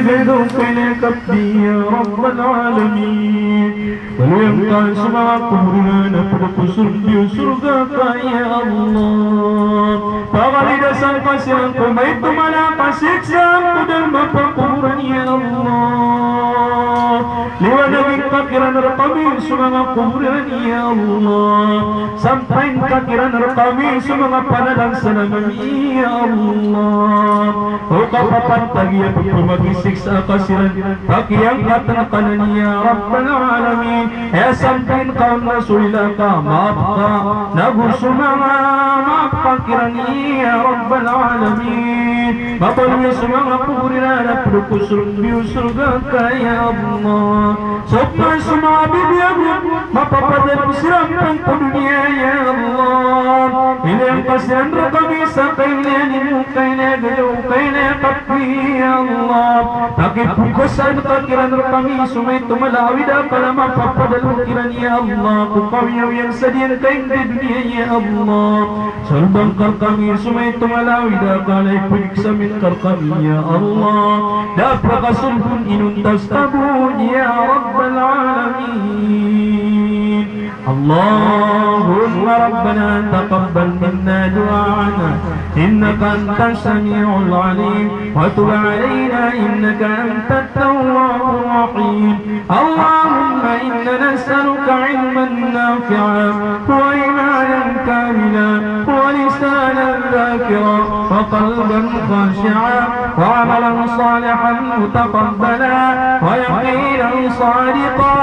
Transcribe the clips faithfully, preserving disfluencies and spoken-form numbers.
Lagid o kailay a kapdi ya Rabbal Alamin. Baloy angka so manga kobor iran a pd ko sorga, sorga ka ya Allah. Pakalidasn ka siran ko maito mala a kasiksa ko dalm a pakakoboran ya Allah. Liwanagi ngka kiran rkami so manga kobor iran ya Allah. Sampay ngka kiran rkami so manga panalansalam ami ya Allah. O kapapantagi a pphamakisiksa ka siran, pakiangkatn ka nan ya Rabbal Alamin. Aya sampay ngka on na so lila ka, maap ka, nago so manga maap ka kiran ya Rabbal Alamin. Mabaloy so manga kobor iran a pd ko sorga, sorga ka ya Allah. Sopna so manga bibiyago, mapapadalm siran pn ko doniya ya Allah. Ilay angka siran rkami sa kailay a limo, kailay a gadaw, kailay a kapi ya Allah. Pakipokasn ka kiran rkami so maito mala a awid a akal a mapapadalm kiran ya Allah ko kawiyawiyan sa di ngka ingd a doniya ya Allah. Salbang ka rkami so maito mala a awid a akal a ipd ka sa min ka rkami ya Allah. Da a pakasolbon inonta sa tabo ya Rabbal Alamin. اللهم ربنا تقبل منا دعاءنا إنك أنت السميع العليم وتب علينا إنك أنت التواب الرحيم. اللهم إنا نسألك علما نافعا وإيمانا كاملا ولسانا ذاكرا وقلبا خاشعا وعملا صالحا متقبلا ويقينا صادقا،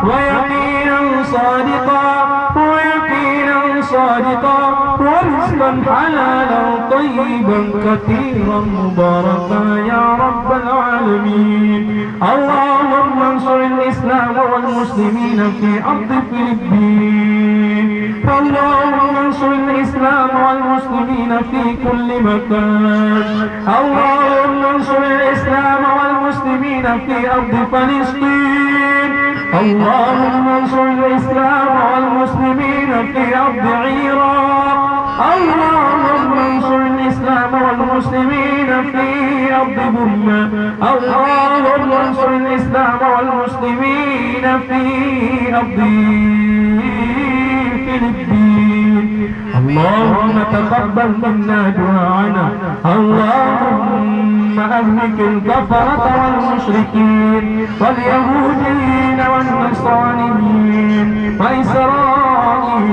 ويقينا صادقا، ويقينا صادقا، ورزقا حلالا طيبا كثيرا مباركا يا رب العالمين. اللهم انصر الإسلام والمسلمين في أرض فلسطين. اللهم انصر الإسلام والمسلمين في كل مكان. اللهم انصر الإسلام والمسلمين في أرض فلسطين. اللهم انصر الإسلام والمسلمين في أرض العراق. اللهم انصر الإسلام والمسلمين في أرض برما. اللهم انصر الإسلام والمسلمين في أرض فلسطين. اللهم تقبل منا دعاءنا. اللهم أهلك الكفرة والمشركين واليهوديين والنصرانيين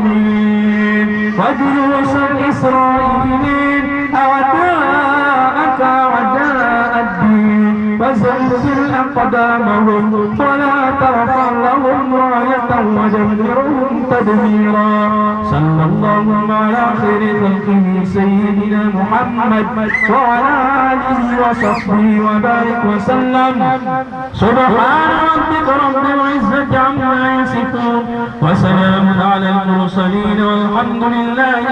وإسرائيليين وجيوش الإسرائيليين أعداءك أعداء الدين وزلزل أقدامهم ولا ترفع لهم راية ودمرهم تدميرا. صلى الله على خير خلقه سيدنا محمد وعلى آله وصحبه وبارك وسلم. سبحان ربك رب العزة عما يصفون وسلام على المرسلين والحمد لله